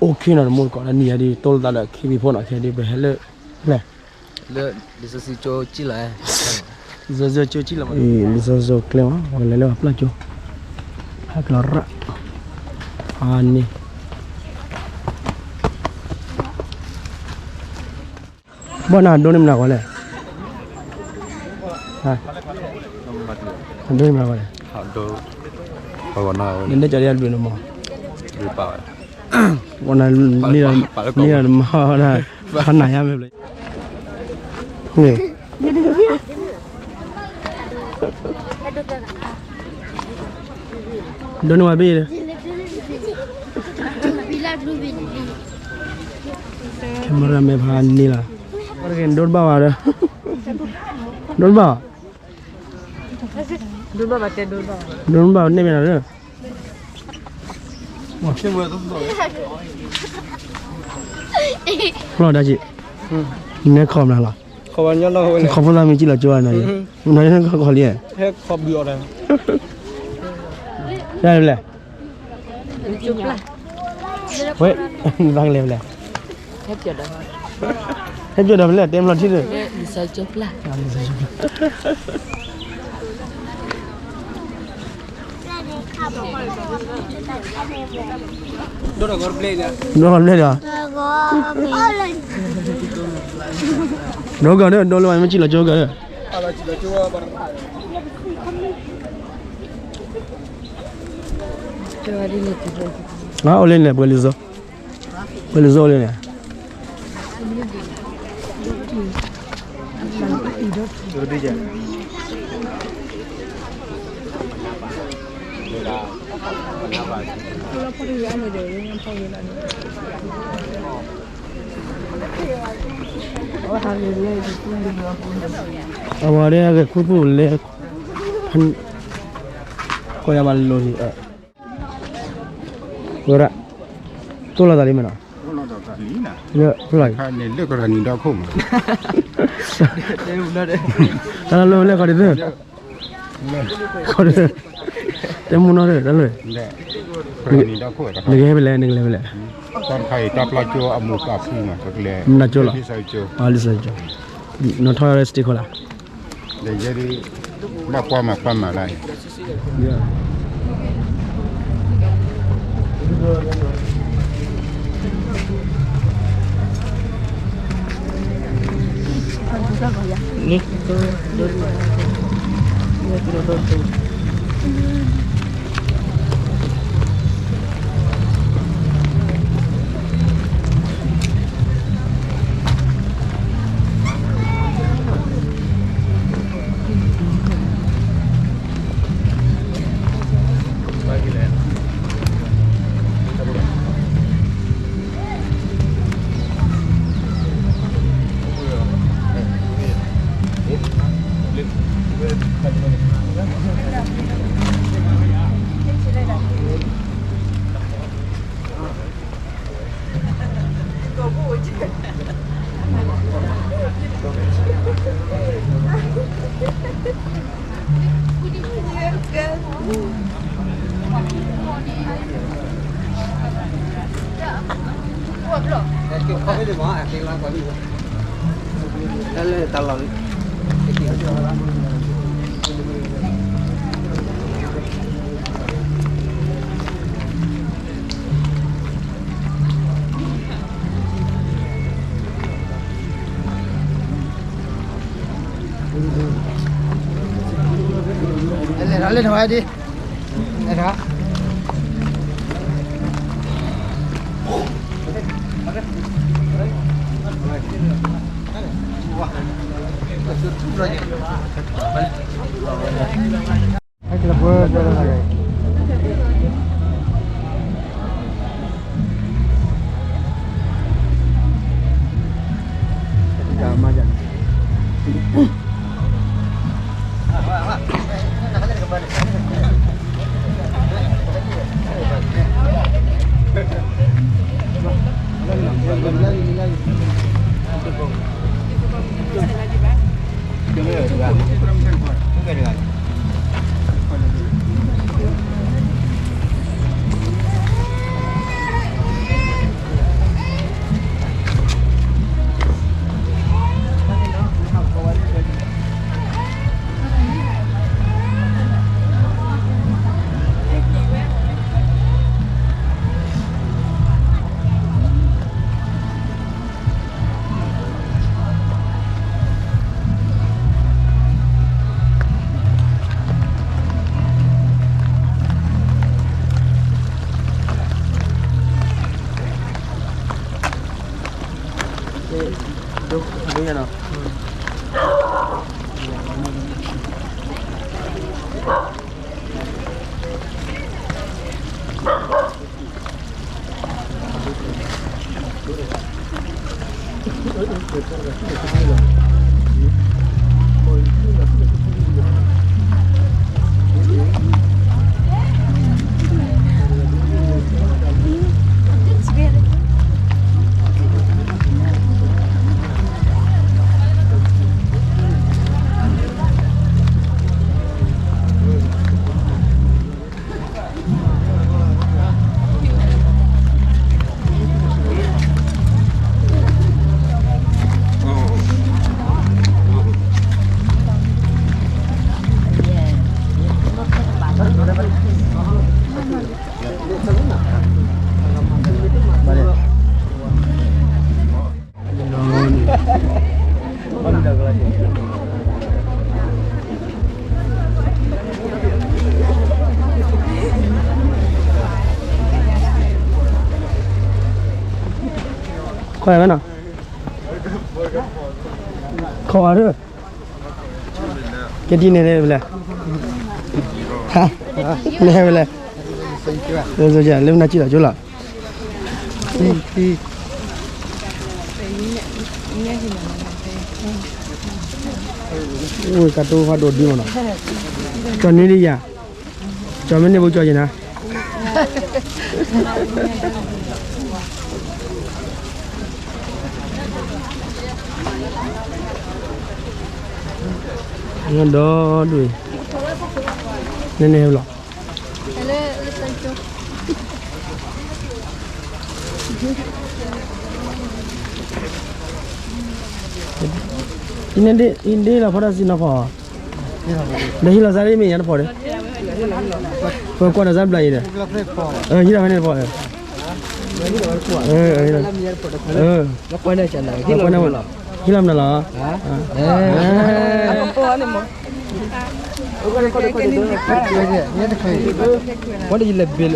အိၣ်ခံနီၤ တမိၢ်တကိးဒီးနံၤယၤဒ် တိၢ်လိာ်သးဒီး ခံဘံဖိနီၤ ခဲဒ်ပဟဲလၢ လၢ လံာ်စီဆှံကၠိကံၣ်လီၤ လံာ်စီဆှံကၠိကံၣ်လီၤ လံာ်စီဆှံကၠိကျဲမး ပလဲၤလၢပျၢ်ကၠိ ဟဲကလီၤရၣ် အန့ၣ် ဘီၣ်နၤဒိန့ၢ်မနုၤ ကီးလဲၣ် ဒိန့ၢ်မနုၤ ကီးလဲၣ် နတဲကီးဒ်အဘျုးန့ၣ်မး ဝဲနၤ န့ၢ်ဒီးမၤဒၣ် ဖးနၤယါမ့ၢ်ဘျီ ဒိန့ၢ်ဝဲဘ့ၣ် camera မဲာ်ဖးန့ၢ်လီၤ ဒိတဘၣ်ဝဲဒီး ဒိတဘၣ် ဒိတဘၣ်န့ၢ်မ့ၢ်နီၤ ဖျီၣ်ဒၣ်က့ၤ နဲခီမနုၤလီၤ ခီဖိသၣ်မ့ၢ်ကံၣ်လီၤကၠိအနီၤ မနုၤန့ၣ်ခီလံ တၢ်လဲၣ် ဝဲ နသးကလဲၤဖဲလဲၣ် ဟဲပၠီၤဒီးဖဲလဲၣ် တဲမလီၤထံၣ်ဒီး ဒိၣ်ထီၣ်ဘျဲၣ်ဒီး ဒိၣ်ဂီၤဒီး ဒိၣ်လၢမ့ၢ်ကံၣ်လီၤကၠိဂီၤဒီး အိၣ်လၢန့ၣ် ပှဲၤလံၤစိ ပှဲၤလံၤစိအိၣ်လၢန့ၣ် အဝဲဒၣ်ဂဲၤခူသူၣ်လဲၤ ကီၢ်ယါဘၣ်လိၤလံ ဝဲဒၣ် တိၢ်လီၤသးလံမ့ၢ်နီၤ လၢဖျိလီၤ ခါန့ၣ်လၢကရၢနံၤဒီခိၣ်မး တၢ်လၢလၢခီဒ်သ့ၣ် ခီဒ်သ့ၣ် တဲမူနီၤသ့ၣ် တၢ်လၢ နကဟဲဖဲလဲၣ် နကလဲၤဖဲလဲၣ် တၢ်တခါအံၤ တၢ်ပျၢ်ကၠိအမူးအဖုမး ကလဲၤ မနုၤကၠိလီၤ လံာ်စီဆှံကၠိ လံာ်စီဆှံကၠိ နီၢ်ထီၣ်ရၢစတ့ခိၣ်လၢ ဒီးယဲဒၣ် ဘၣ်ကွၢ်မၤကွၢ်မၤလၢ လဲၤထီၣ်လဲၤထီၣ်ဝဲဒၣ် လဲၤထီၣ် ဒ်ယနီၤ ခီၣ်ဝဲနီၤ, ခီၣ်ဝဲဒၣ်, ကဲဒ်န့ၣ်န့ၣ်ဖဲလဲၣ်, ဟါ, န့ၣ်ဖဲလဲၣ်, လၢနၤစံၣ်လီၤကၠိလီၤ, အိၣ်ကတိၤဖးဒိၣ်ဒုမနီၤ, ကၠီၤန့ၢ်ဒံးယၤ, ကၠီၤမ့ၢ်န့ၢ်ဘိကၠီၤယနၤ ဒီဒူၣ်, နန့ၣ်ဟဲလီၤ, အံၤဒ့လီၤဖီတၢ်စံၣ်နီၤဖီ, ဒီးဟံးလီၤစါဒ်မ့ၢ်ယါတဖီဒီး, ပကွၢ်ဒီးစါဘျါအံၤဒီး, ဟံးလီၤဖဲန့ၣ်တဖီ, ဟံးလီၤမနုၤလီၤ, what is the bill?